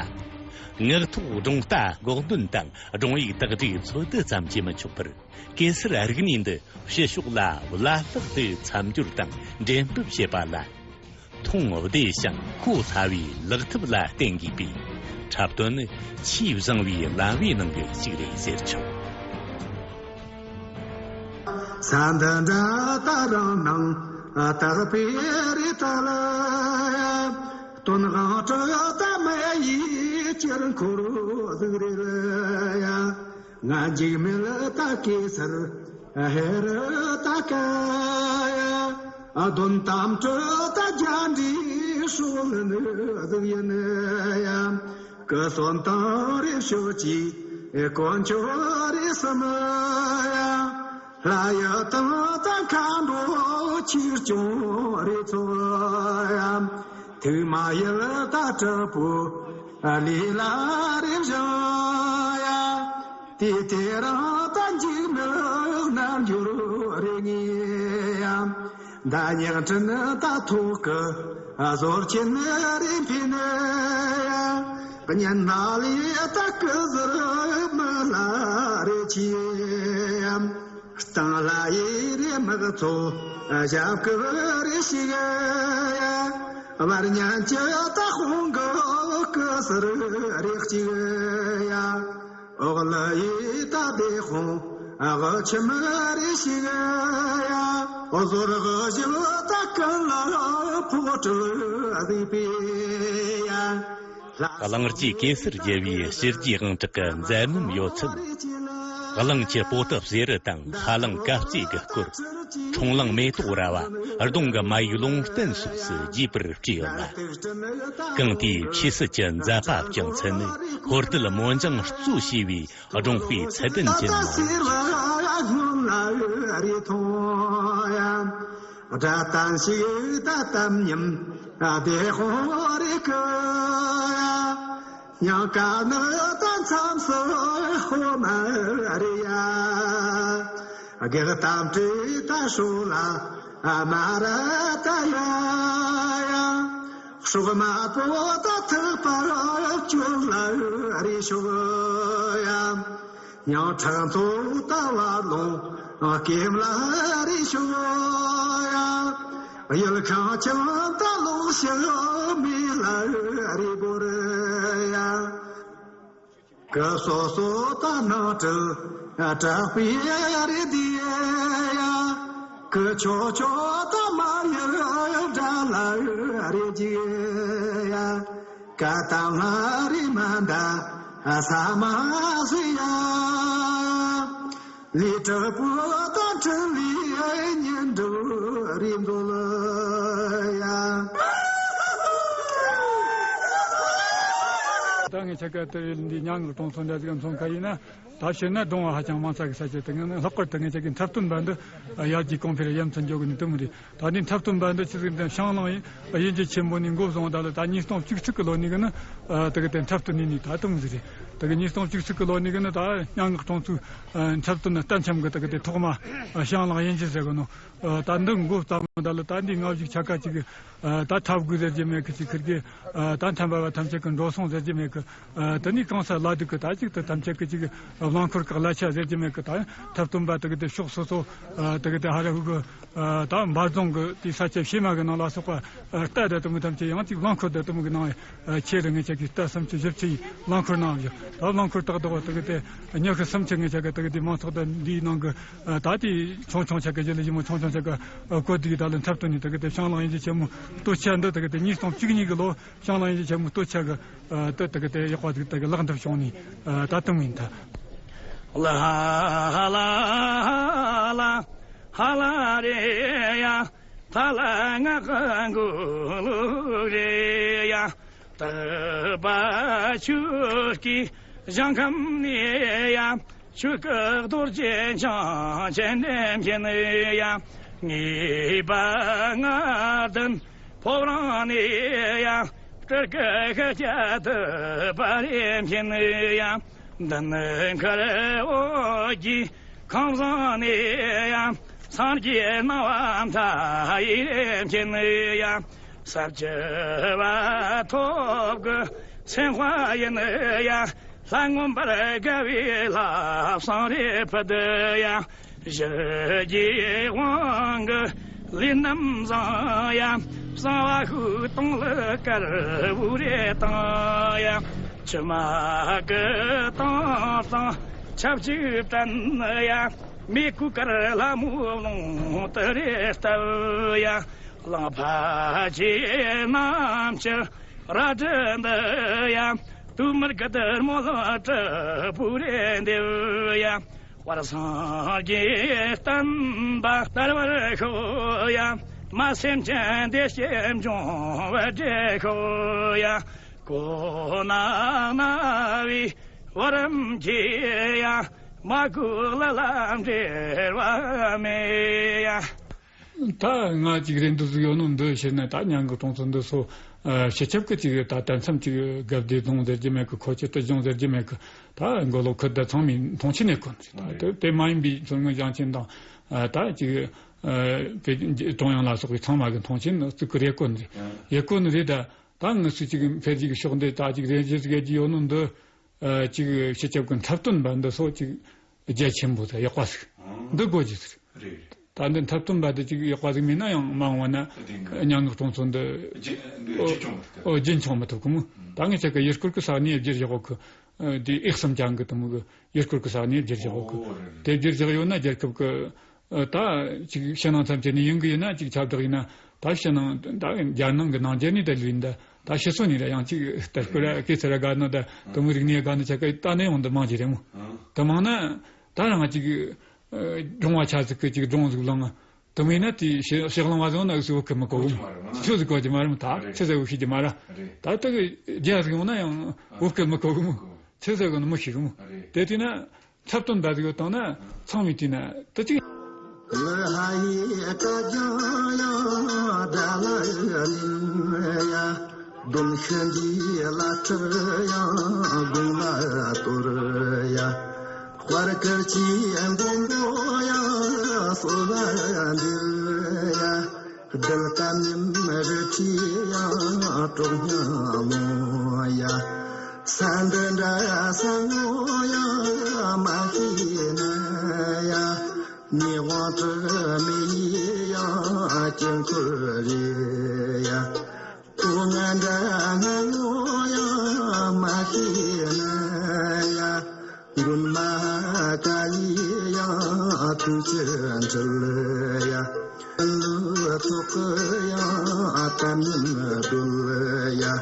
ངག་ཐོག་སྒྲུང་རྟ་འགོག་འདུན་དང་སྒྲུང་ཡིག་དག་སྒྲིག་འཚོལ་བསྡུ་ཙམ་གྱིས་མི་ཆོག་པར། གེ་སར་རིག་གནས་འདི་ཕྱི་ཕྱོགས་ལ་བླ་ལྷག་ཏུ་མཚམས་སྦྱོར་དང་འགྲེམས་སྤེལ་བྱེད་པ་ལ། མཐོང་བདེ་ཞིང་གོ་སླ་བའི་ལག་ཐབས་ལ་བརྟེན་དགོས་པས། འཁྲབ་སྟོན་ནི་ཆེས་བཟང་བའི་ལམ་བུའི་ནང་གི་གཅིག་རེད་ཟེར་ཆོག། ས་འདི་འདྲ་ད་རང་སྣང་དག་པའི་རི་ཐོག་ལ། སྟོན་དབང་སྤྲུལ་ཟླ་མེད་ཡིད་ཀྱི་འཁོར་ཟིག་རེད་ཡ། ང་འཇིགས་མེད་ད་གེ་སར། ཧེ་རུ་ཏ་ཀ་ཡ། ཨ་དོན་དམ་དྲི་ད་རྒྱ་འདྲི་ཧྲུལ་ནི་ཟིག་ཡིན་ཡ། ཀི་སོན་དང་རེ་ཤོ་ཅི་དཀོན་མཆོག་རེ་སམ་ཡ། ལྷ་ཡི་དང་ད་མཁའ་འགྲོ་ཆིག་སྐྱོང་རེ་ཚོགས་ཡ། ཐུགས་མ་ཡལ་ད་དྲག་པོ་ལས་ལ་རེ་བཞེངས་ཡ། དེ་དེ་རང་ད་འཇིགས་མེད་རྣལ་འབྱོར་རེ་ངེས་ཡ། མདའ་ཉག་ཕྲན་ད་ཐོག་གི་ཟོར་ཆེན་རེ་འཕེན་ཡ། གཉེན་སྣ་ལས་ད་ཀི་ཟུར་མི་ལ་རེ་ཆེ་ཡ། སྟེང་ལ་ཡེ་རེ་དམག་ཚོ་ཞབས་ཀི་རེ་ཞིག་ཡ། བར་ཉན་གྱི་ད་དཔུང་གི་ཀི་སར་རེ་གཅིག་ཡ། འོག་ལ་ཡེ་ད་སྡེ་དཔུང་གི་ཁྱིམ་རེ་ཞིག་ཡ། ཟོར་གི་ཞིག་ད་ཀུན་ལ་ཕོག་གྲུལ་བཟོས་པས་ཡ། གླིང་རྗེ་གེ་སར་རྒྱལ་བའི་ཕྱི་རྒྱུད་དབང་དྲག་གི་མཛད་རྣམ་ཡོད་ཚད། གླིང་ཁྱི་པོ་ཏི་བསེ་རུ་དང་ཁ་གླང་གབ་རྩེ་གི་སྐོར། ཁྲོང་གླིང་མེ་ཏོག་ར་བ། གདོང་གི་མ་ཡིག་ལུང་བསྟན་སོགས་སུ་རྒྱས་པར་བྲིས་ཡོད་ལ། གང་དེའི་ཆོས་སྲིད་ཀྱི་མཛད་པ་ཕྱག་འཚལ་ནི་ཧོར་དུད་མོ་འཇང་གཙོ་བྱས་པའི་སྒྲུང་དཔེ་ཚད་ལྡན་ཅན་མང་། སྒྲ་གཏམ་ཞིག་ད་གཏམ་ཉམས་བདེ་དཔང་རེ་གི་ཡ། ཉང་ཀ་ནི་ད་མཚམས་སུ་ཧོ་མ་རེ་ཡ། སྒེག་གཏམ་དྲི་ད་ཧྲོ་ལ་མ་ར་ད་ཡ། སྲོག་མ་པོ་ད་ཐུག་པ་བཅོལ་ལ་རེ་ཤོག་ཡ། ཉང་ཁྲག་མཚོ་ད་བར་ལོང་སྐེམ་ལ་རེ་ཤོག་ཡ། ཡུལ་ཁང་ཆང་ད་ལོག་ཞག་མེ་ལ་རེ་བོར་ཡ། ཀི་སོ་སོ་ད་ནང་དྲིལ་དྲག་པའི་རེ་དེ་ཡ། ཀི་ཆོ་ཆོ་ད་མ་ཡུལ་དགྲ་ལ་རེ་རྒྱུག་ཡ། ཀ་ཏང་ལྷ་རི་མ་འདའ་ས་མ་སི་ཡ། ལི་དྲག་པོ་དང་ཁྲི་ལི་ཉིན་འགྲོ་རི་མཛོ་ལ་ཡ། ད་ངས་ཆ་ག་དེ་རེད། འདི་ཉང་གི་གྲོང་ཚོ་འདྲ་ཟིག་མཚོན་ཁ་ཡིན་ན། ད་ཕྱིར་ན་སྡོང་བ་ཧ་ཅང་མང་ས་གི་ས་ཆ་དེ་ངས་ནི་ལྷག་པར་དུ་ངས་ཆ་གི་འཁྲབ་སྟོན་པ་འདི་ཡར་རྒྱས་གོང་འཕེལ་ཡ་མཚན་འཇོག་གི་ནི་དུ་མི་རེད། ད་ནི་འཁྲབ་སྟོན་པ་འདི་ཆི་ཟིག་འདི་བཤང་གླང་ཡིན་གྱི་ཆེན་པོ་ནས་འགོ་བཟུང་ད་ལ་ད་ཉིས་སྟོང་བཅུ་གཅིག་གི་ལོ་ནས་གི་ནི་དེ་གི་དེ་འཁྲབ་སྟོན་ནས་ནི་ད་དུང་ཟིག་རེད། དེ་གི་ཉིས་སྟོང་བཅུ་གཅིག་གི་ལོ་ནས་གི་ནི་ད་སྙན་ངག་གྲོང་ཚོའི་འཁྲབ་སྟོན་ནི་གཏན་འཁྱམ་གི་དེ་གི་དེ་ཐོག་མ་བཤང་གླང་ཡིན་གྱི་ཟེར་གི་ནོ། ད་འདི་འགོ་བརྩམས་ད་ལ་ད་འདི་ང་ཞིག་ཆ་ག་ཅིག་ད་འཁྲབ་དགོས་ཟེར་གྱི་མེད་གི། ཅིག་ཁིར་གི་ད་འཁྲབ་པ་བ་ཐམས་ཅད་གི་འགྲོ་སོང་ཟེར་གྱི་མེད་གི། ཨ། དེ་ནས་གང་ས་ལ་དུ་གི་ད་ཅིག་ཏུ་ཐམས་ཅད་ཀྱི་ཅིག་རླངས་འཁོར་གི་གླ་ཆ་ཟེར་གྱི་མེད་གི། ད་འཁྲབ་སྟོན་པ་དེ་གི་དེ་ཕྱོགས་སོ་སོ་དེ་གི་དེ་ཧ་ར་ཧུ་གི་ད་འབའ་རྫོང་གི་དེ་ས་ཆ་ཕྱེ་མ་གི་ནང་ལ་སོགས་པ་རྟ་དང་དུ་མི་ཐམས་ཅད་ཡང་ཅིག་རླངས་འཁོར་དང་དུ་མི་གི་ནང་ཆེ་རུ་ངེད་ཅག་གི་རྟ་སུམ་ཅུ་བཞི་བཅུ་ཡི་རླངས་འཁོར་ནང་བཞག་ད་རླངས་འཁོར་ཏག་ཏག་དེ་གི་དེ་ཉི་ཤུ་སུམ་ཅུ་ངེད་ཅག་གི་དེ་གི་དེ་མང་ཚོགས་དང་འདིའི་ནང་གི་ད་དེ་ཆུང་ཆུང་ཆ་གི་ཞི་ལི་ཞི་མོ་ཆུང་ཆུང་ཆ་གི་བཀོད་དེ་གི་ད་ལ་འཁྲབ་སྟོན་ནི་དེ་གི་དེ་བཤང་གླང་ཡིན་གྱི་ཆེན་མོ་སྟོད་ཆ་འདི་དེ་གི་དེ་ཉིས་སྟོང་བཅུ་གཉིས་གི་ལོ། བཤང་གླང་ཡིན་གྱི་ཆེན་མོ་སྟོད་ཆ་གི་ཨ་དེ་དེ་གི་དེ་ཡག་པ་དེ་དེ་གི་ལག་འཐབ་བྱུང་ནས་ཨ་ད་དུང་ཡིན་ད། ལ་ལ་ལ་ལ་རེ་ཡ། ཐ་ལ་ང་གི་མགོ་ལུག་རེ་ཡ། དག་པ་ཆོས་ཀྱི་ཞིང་ཁམས་ནས་ཡ། ཆོས་སྐུ་རྡོ་རྗེ་འཆང་ཆེན་འདྲེན་མཁན་ཡ། ངེས་པ་ལྔ་ལྡན་ཕོ་བྲང་ནས་ཡ། སྤྲུལ་སྐུ་ཤཱཀྱ་ཐུབ་པ་འདྲེན་མཁན་ཡ། མདུན་མཁར་འོད་ཀྱི་ཁང་བཟང་ནས་ཡ། སངས་རྒྱས་སྣང་བ་མཐའ་ཡས་འདྲེན་མཁན་ཡ། ཟབ་ཆོས་པ་ཐོབ་གི་སེམས་དཔའ་ཡིན་ཡ། ལྷ་མངོན་པར་དགའ་བའི་ལྷ་བསང་རེ་ཕུལ་ཡ། ཞི་རྒྱས་དབང་གི་ལས་རྣམ་བཟང་ཡ། གསང་བ་ཤུག་དང་ལུ་དཀར་བོ་རེ་བཏང་ཡ། ཕྱི་མ་གི་དང་དང་ཆབས་ཅིག་བྲན་ཡ། མེ་གོ་དཀར་ལྷ་མོ་རླུང་དུ་རེ་བཏབ་ཡ། གླང་ཕ་ཆེ་རྣམས་ཀྱི་རལ་གྲི་འདི་ཡ། དུ་མར་གི་དར་མོ་ལ་དྲིལ་བུ་རེ་འདེབས་ཡ། བར་སངས་རྒྱས་བསྟན་པ་དར་བར་ཤོག་ཡ། མ་སེམས་ཅན་བདེ་སྐྱིད་འབྱུང་བར་བགྲོད་ཤོག་ཡ། གོ་ན་ན་བའི་བུ་རམ་གྱི་ཡ། མ་གུ་ལ་ལམ་འབྲེལ་བ་མེད་ཡ། ད་ང་ཅིག་རེད་འདུག་ཟིག་ཡོད་ནོ་འདི་བཤད་ན། ད་ཉང་གི་གྲོང་ཚོ་འདི་ཚོ་ཨ་སྤྱི་ཁྱབ་ཀྱི་ཅིག་ད་ད་མཚམས་ཅིག་དགའ་བདེ་རྫོང་ཟེར་རྒྱུ་མེད་གི། ཁོ་ཆེ་སྤྲུལ་ལྗོངས་ཟེར་རྒྱུ་མེད་གི། ད་མགོ་ལོག་ཁུལ་ད་ཚང་མས་མཐོང་ཆེན་ནས་གོ་ནི་རེད། ད་དེ་དེ་མ་ཡིན་པའི་མཚོ་སྔོན་ཞིང་ཆེན་དང་ཨ་ད་ཅིག་ཨ་བོད་ཀྲུང་དབྱང་ལ་སོགས་པའི་ཚང་མ་གི་མཐོང་ཆེན་བཙུགས་གི་རེད་གོ་ནི་རེད། ཡེ་གོ་ནི་རེད། ད་ད་ངི་སུ་ཅིག་འཕེལ་རྒྱས་ཀྱི་ཕྱོགས་འདི་ད་ཅིག་རེ་ཞིག་ཟིག་རྒྱུ་ཡོད་ནོ་འདི། ཨ་ཅིག་སྤྱི་ཁྱབ་ཀྱི་འཁྲབ་སྟོན་པ་འདི་ཚོ་ཅིག་རྒྱ་ཆེན་པོ་དང་ཡག་པ་ཟིག་འདི་དགོས་རྒྱུ་ཟིག་རེད། ད་འདི་འཁྲབ་སྟོན་པ་འདི་ཅིག་ཡག་པ་ཟིག་མིན་ན་ཡང་མ་འོངས་པ་ན་ཉང་ནག་གྲོང་ཚོ་འདི་ཨོ་རྒྱུན་འཁྱོངས་མི་ཐུབ་གི་མོ། ད་ངས་ཆ་ག་ཡུལ་སྐོར་གི་ས་གནས་བསྒྱུར་བཞག་གི། དེ་ཨེག་སམ་ཅང་གི་དུ་མོ་གི་ཡུལ་སྐོར་གི་ས་གནས་བསྒྱུར་བཞག་གི། དེ་བསྒྱུར་བཞག་ཡོད་ན་རྒྱལ་ཁབ་གི་ཨ་ད་ཅིག་ཕྱི་ནང་ཐམས་ཅད་ནས་ཡིན་གི་ཡིན་ན། ཅིག་ཁྱབ་བསྒྲགས་ཡིན་ན། ད་ཕྱི་ནང་ད་རྒྱལ་ནང་གི་ནང་རྒྱལ་ནས་ད་ལུས་ཡིན། ད་ད་ཕྱི་སོ་ནས་ར་ཡང་ཅིག་ལྟར་སྐོར་ར་སྐད་ཚར་ར་དགའ་ནི། ད་དུ་མི་རིག་གནས་དགའ་ནི་ཆ་ག་ད་ནས་ཡོང་འདི་མང་ཅིག་རེད་མོ། དུ་མང་ན་ད་རང་ཅིག་སྒྲུང་བ་ཆ་ཟིག་གི་ཅིག་སྒྲུང་ཟིག་བླངས། དུ་མིན་ན་དེ་ཕྱི་ཕྱི་གླིང་བ་ཟིག་ཡོང་ན་ཟིག་བོད་སྐད་མི་གོ་གི་མོ། ཆོས་ཟིག་གོ་གི་མ་རེད་མོ། ད་ཆི་ཟེར་བོ་ཤེས་ཀྱི་མ་ར། ད་ད་གི་རྒྱ་ཟིག་ཡོང་ན་ཡང་བོད་སྐད་མི་གོ་གི་མོ། ཆི་ཟེར་གི་ནི་མི་ཤེས་གི་མོ། དེ་དུས་ན། འཁྲབ་སྟོན་པ་ཟིག་ཡོད་དང་ན་ཚང་མས་བལྟས་ན་དུ་ཅིག་ལ་ཧ་ཡི་ཀ་ཇ་ཡ་དཱ་ལ་ལིང་ཡ། སྡོམ་ཤིན་ཏུ་ལ་ཁྲི་ཡ་དགུང་ལ་གཏོར་ཡ། དཔལ་དཀར་གྱི་མགོན་པོ་ཡ་གསོལ་བ་འདེབས་ཡ། གདུལ་དཀའ་ཉིམ་རི་ཁྲི་ཡང་གྲོགས་སྙིང་མོ་ཡ། ས་འདི་འདྲ་ས་ངོ་ཡང་མ་ཤེས་ན་ཡ། ཉི་དབང་དྲི་མེད་ཡང་དཀྱིལ་འཁོར་རེད་ཡ། སྟོད་ང་འདྲ་སྔ་ངོ་ཡང་མ་ཤེས་ན་ཡ། མགོན་མ་ཀ་ལི་ཡང་དུས་ཀྱི་འཁྲུལ་ཡ། ལུས་ཐོག་གི་ཡང་དམ་ཉམས་རྡོལ་ཡ།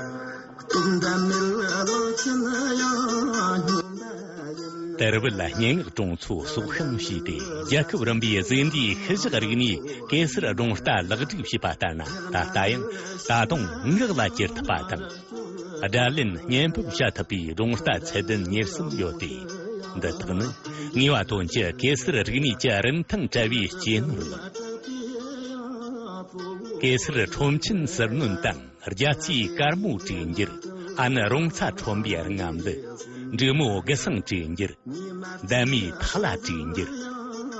སྟོབས་ལྡན་མེད་ལོ་ཆེན་ཡང་སྙིང་ཡིན། དར་བུལ་སྙན་ངག་གྲོང་ཚོ་སྲོག་ཤིང་བྱས་ཏེ། རྒྱལ་ཁབ་རིམ་པའི་གཟུགས་འདས་ཤུལ་བཞག་རིག་གནས་གེ་སར་སྒྲུང་རྟ་ལག་བསྒྲིགས་བྱས་པ་ལྟར་ན། ད་ལྟ་ཡང་ད་དུང་ངག་ལ་གྱེར་ཐུབ་པ་དང་། སྒྲ་ལེན་བརྙན་ཕབ་བྱ་ཐུབ་པའི་སྒྲུང་རྟ་ཚད་ལྡན་ཉེར་གསུམ་ཡོད་དེ། འདི་དག་ནི་ངེས་པ་དོན་གྱི་གེ་སར་རིག་གནས་ཀྱི་རིན་ཐང་བྲལ་བའི་སྐྱེས་ནོར་ལགས། གེ་སར་ཁྲོམ་ཆེན་ཟུར་སྣོན་དང་། རྒྱལ་རྩེའི་དཀར་མོ་གྲོས་འགྱུར། ཨ་ནི་རོང་ཚ་ཁྲོམ་པའི་རྔམ་བུ། འབྲི་མོ་དགུ་སང་གྲོས་འགྱུར། འདན་མའི་ཐག་ལ་གྲོས་འགྱུར།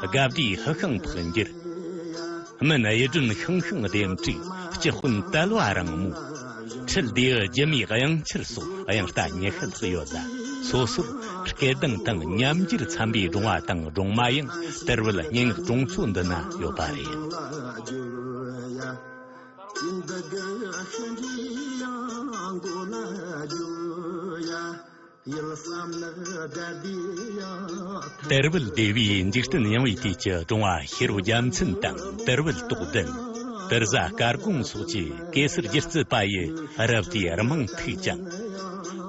དགའ་བདེའི་ཧུ་ཤང་འཕགས་འགྱུར། སྨན་གཡུ་སྒྲོན་ཤང་ཤང་ལྡེམ་དྲུག། སྤྱི་དཔོན་དལ་བ་རིང་མོ། ཁྲི་ལྡེའུ་རྒྱུ་མའི་གཡང་འཁྱིལ་སོགས་དབྱངས་རྟ་ཉི་ཤུ་ལྷག་ཡོད་ལ། སོ་སོར་སྐད་གདངས་དང་ཉམས་འགྱུར་འཚམ་པའི་སྒྲུང་བ་དང་སྒྲུང་མ་ཡང་དར་བུལ་སྙན་ངག་གྲོང་ཚོ་འདི་ན་ཡོད་པ་རེད། དར་བུལ་སྡེ་བའི་འཇིག་རྟེན་ཡངས་པའི་དུས་ཀྱི་སྒྲུང་བ་ཤེས་རབ་རྒྱལ་མཚན་དང་དར་བུལ་རྟོགས་ལྡན། དར་བཟའ་སྐར་དགོང་སོགས་ཀྱིས་གེ་སར་སྒྱུ་རྩལ་པ་ཡི་རབ་དེའི་རྨང་ཐུག་ཅིང་།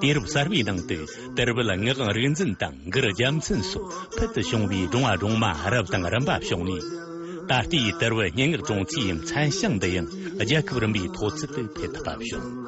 དུས་རབས་གསར་བའི་ནང་དུ་དར་བུལ་ངག་དབང་རིག་འཛིན་དང་མགུར་རྒྱལ་མཚན་སོགས་ཕུལ་དུ་བྱུང་བའི་སྒྲུང་བ་སྒྲུང་མ་རབ་དང་རིམ་པ་བྱུང་ནས། ད་ལྟའི་དར་བུལ་སྙན་ངག་གྲོང་ཚོའི་མཚན་ཞིང་འདི་ཡང་རྒྱལ་ཁབ་རིམ་པའི་མཐོ་ཚད་དུ་འཕེལ་ཐུབ་པ་བྱུང་།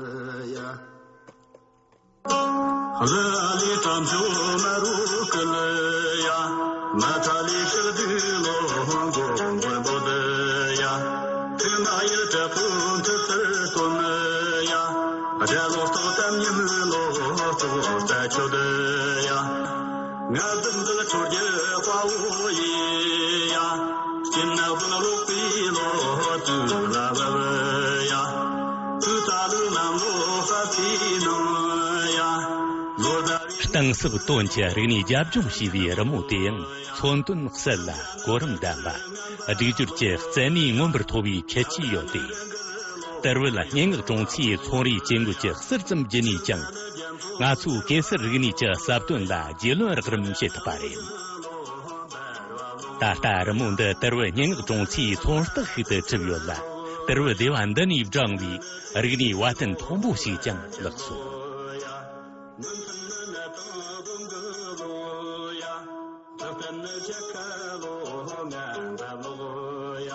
གཏིང་ཟབ་དོན་གྱི་རིག་གནས་རྒྱབ་ལྗོངས་ཞེས་པའི་རི་མོ་དེ་ཡང་མཚོན་དོན་གསལ་ལ་གོ་རིམ་ལྡན་པ། སྒྲིག་སྦྱོར་གྱི་རྩལ་ནུས་མངོན་པར་མཐོ་བའི་ཁྱད་ཆོས་ཡོད་དེ། དར་བུལ་སྙན་ངག་གྲོང་ཚོའི་ཚོང་རའི་ཇུས་འགོད་ཀྱི་ཟུར་ཙམ་བརྒྱུད་ནས་ཀྱང་། ང་ཚོའི་གེ་སར་རིག་གནས་ཀྱི་ཟབ་དོན་ལ་རྒྱུས་ལོན་རགས་རིམ་བྱེད་ཐུབ་པ་རེད། ད་ལྟ་རི་མོ་འདི་དར་བུལ་སྙན་ངག་གྲོང་ཚོའི་ཚོང་རྟགས་ཤིག་ཏུ་གྲུབ་ཡོད་ལ། དར་བུལ་སྡེ་བ་འདི་ནས་བགྲངས་པའི་རིག་གནས་བ་དན་མཐོན་པོ་ཞིག་ཀྱང་ལགས་སོ།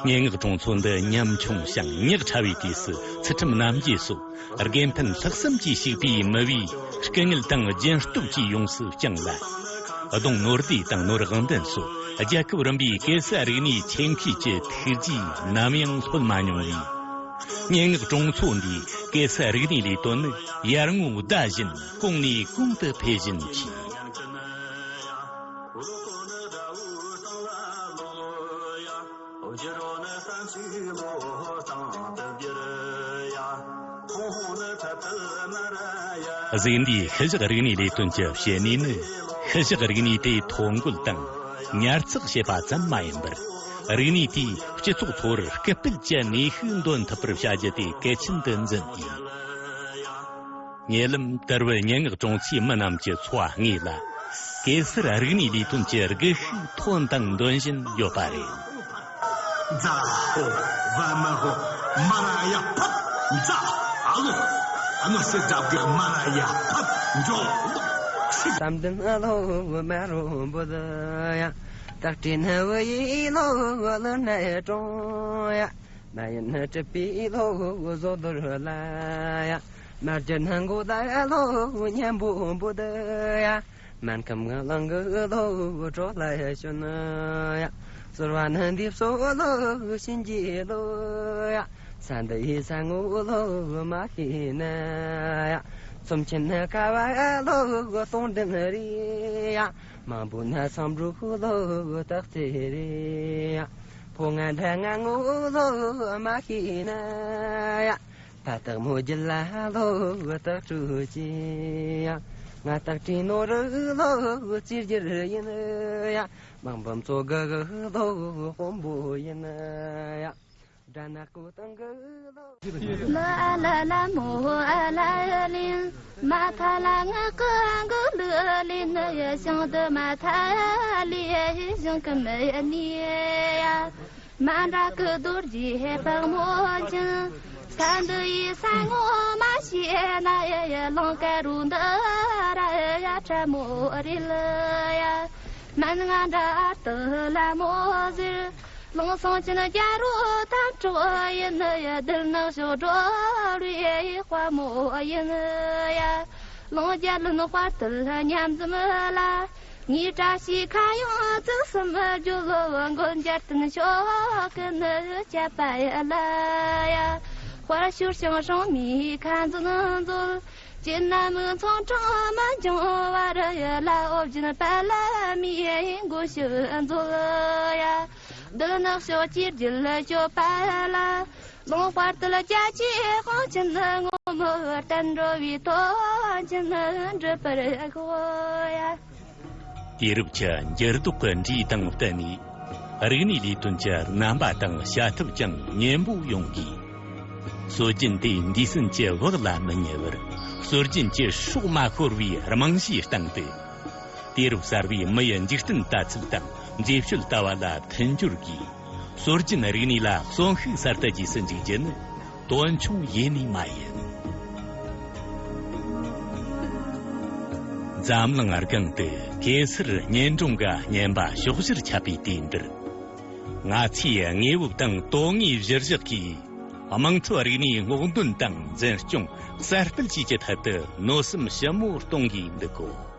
སྙན་ངག་གྲོང་ཚོ་འདི་ཉམ་ཆུང་ཞིང་ཉག་ཕྲ་བའི་དུས་སུ། ཚུལ་ཁྲིམས་རྣམ་རྒྱལ་སོགས་དགེ་འཕེལ་ལྷག་བསམ་གྱིས་ཞིག་པའི་མི་བུའི་སྐུ་ངལ་དང་སྦྱིན་སྟོབས་ཀྱིས་ཡོངས་སུ་བསྐྱངས་ལ། ལྡོང་ནོར་སྡེ་དང་ནོར་དབང་ལྡན་སོགས་རྒྱལ་ཁབ་རིམ་པའི་གེ་སར་རིག་གནས་ཆེད་མཁས་ཀྱི་ཐུགས་རྗེས་ནམ་ཡང་ལྷོད་མ་མྱོང་བས། སྙན་ངག་གྲོང་ཚོ་འདིའི་གེ་སར་རིག་གནས་ལས་དོན་ནི་ཡར་ངོའི་ཟླ་བཞིན་གོང་ནས་གོང་དུ་འཕེལ་བཞིན་མཆིས། གཟིགས་འདིའི་ཤུལ་བཞག་རིག་གནས་ལས་དོན་གྱི་བཤད་ནུས་ནི། ཤུལ་བཞག་རིག་གནས་དེ་ཐོ་འགོད་དང་ཉར་ཚགས་བྱེད་པ་ཙམ་མ་ཡིན་པར། རིག་གནས་དེས་སྤྱི་ཚོགས་འཚོ་བར་སྐུལ་སྤེལ་གྱི་ནུས་ཤུགས་འདོན་ཐུབ་པར་བྱ་རྒྱུ་དེ་གལ་ཆེན་དུ་འཛིན་ཡིན། ཉེ་ལམ་དར་བུ་སྙན་ངག་གྲོང་ཚོའི་མི་རྣམས་ཀྱི་འཚོ་བ་དངོས་ལ། གེ་སར་རིག་གནས་ལས་དོན་གྱི་སྒུལ་ཤུགས་ཐོན་དང་འདོན་བཞིན་ཡོད་པ་རེད། ཛ་ཧོ། བ་མ་ཧོ། མ་ར་ཡ་ཕབ། ཛ། ཨ་ལོ། ཨ་ནོ་སེ་ཛ་གི་མ་ར་ཡ་ཕབ། འཇོ། བསམ་གཏན་ཨ་ལོ་མ་རོ་འབོད་ཡ། སྟག་ཁྲི་ནི་བུ་ཡི་ལོ་ལུ་ནས་ཀྲོང་ཡ། མ་ཡིན་ནི་གྲུབ་པའི་ལོ་བཟོ་དོར་ལ་ཡ། མ་རྒྱུ་ནི་མགོ་ད་ལོ་གཉན་པོ་འབོད་ཡ། སྨན་ཁམས་ངང་ལང་གི་ལོ་གྲོགས་ལ་ཞོན་ཡ། ཟོར་བ་ནི་འདི་སོ་ལོ་གཤིན་རྗེ་ལོ་ཡ། ས་འདི་ཡི་ས་ངོ་ལོ་མ་ཤེས་ན་ཡ། ཚོམ་ཆེན་ནི་ཀ་བ་ལོ་སྟོང་ལྡན་རེད་ཡ། མང་པོ་ནི་སམ་འབྲུག་ལོ་སྟག་རྩེ་རེད་ཡ། ཕོ་ང་འདྲ་ང་ངོ་ལོ་མ་ཤེས་ན་ཡ། ཕ་སྟག་མོ་རྒྱུད་ལ་ལོ་སྟག་ཕྲུག་ཅི་ཡ། ང་སྟག་ཁྲི་ནོར་ལོ་རྩིས་རྒྱུར་ཡིན་ཡ། མང་བུམ་ཚོ་གི་ལོ་དཔོན་པོ་ཡིན་ཡ། དགྲ་ནག་པོ་དང་གི་ལོ། མི་ཨ་ལ་ལ་མོ་ཨ་ལ་ལིན། མ་ཐ་ལ་ང་ཀི་གུ་ལུ་ལིན་ནི་ཡ། ཞང་དུ་མ་ཐ་ལི་ཡ་ཞང་གི་མི་ཡ་ནི་ཡ། མ་འདྲ་གི་རྡོ་རྗེ་ཕག་མོ་ཅན། ས་འདི་ཡི་ས་ངོ་མ་ཤེས་ན་ཡ། ལང་ཀ་རུ་འདི་ར་ཡ་ཁྲ་མོ་རི་ལ་ཡ། མན་ང་འདྲ་ཏི་ལ་མོ་ཟེར། ལང་སང་ཅན་རྒྱ་རུ་ཐམ་ཕྲུག་ཡིན་ཡ། དིལ་ནག་ཞོ་སྒྲོ་རུའི་དཔའ་མོ་ཡིན་ཡ། ལང་རྒྱ་ལུན་དཔའ་དིལ་མཉམ་འཛོམས་ལ། ངའི་བཀྲ་ཤིས་ཁ་གཡང་ཚིགས་གསུམ་བརྗོད་ལོ། མགོན་རྒྱལ་བསྟན་ཤོག་གི་ནི་བཅད་པ་ཡ་ལ་ཡ། དཔལ་ཤུར་ཤང་སྲུང་མའི་ཁ་འཛིན་མཛོད། ཅི་ན་མི་ཚང་གྲངས་མ་འབྱུང་བར་ཡ་ལ། ཨོ་རྒྱན་དཔལ་མིའི་མགོན་ཞབས་མཛོད་ཡ། འདི་ནག་ཕྱོགས་ཀྱི་རྒྱུད་ལ་སྐྱོབ་པ་ལ། ལུང་དཔལ་དུ་རྒྱ་ཆེའི་དཔང་ཆེན་ངོ་མི་བརྟན། འགྲོ་བའི་དོན་ཆེན་འགྲུབ་པར་ཤོག་ཡ། དུས་རབས་ཀྱི་འགྱུར་ལྡོག་གི་འགྲོས་དང་བསྟུན་ནས། རིག་གནས་ལས་དོན་གྱི་རྣམ་པ་དང་བྱ་ཐབས་ཀྱང་ཉམས་པོ་ཡོང་དགོས། སྲོལ་རྒྱུན་དེ་འདས་ཟིན་གྱི་བག་ལ་མི་ཉལ་བར། སྲོལ་རྒྱུན་གྱི་སྲོག་མ་ཤོར་བའི་རྨང་གཞིའི་སྟེང་དུ། དུས་རབས་གསར་བའི་མི་ཡི་འཇིག་རྟེན་ལྟ་ཚུལ་དང་མཛེས་དཔྱོད་ལྟ་བ་ལ་མཐུན་སྦྱོར་གྱིས། སྲོལ་རྒྱུན་རིག་གནས་ལ་གསོན་ཤུགས་གསར་དུ་རྒྱས་སུ་འཇུག་རྒྱུ་ནི་དོན་ཆུང་ཡེ་ནས་མ་ཡིན། འཛམ་གླིང་སྒང་དུ་གེ་སར་གཉེན་སྒྲོན་གྱི་བསྙེན་པ་ཕྱོགས་བཞིར་ཁྱབ་པའི་དུས་འདིར། ང་ཚོས་དངོས་བབ་དང་དོན་དངོས་གཞིར་བཞག་གིས། དམངས་འཚོ་རིག་གནས་སྔོག་འདོན་དང་འཛིན་སྐྱོང་གསར་སྤེལ་བཅས་ཀྱི་ཐད་དུ་མནོ་བསམ་ཞིབ་མོ་གཏོང་དགོས་འདུག་གོ།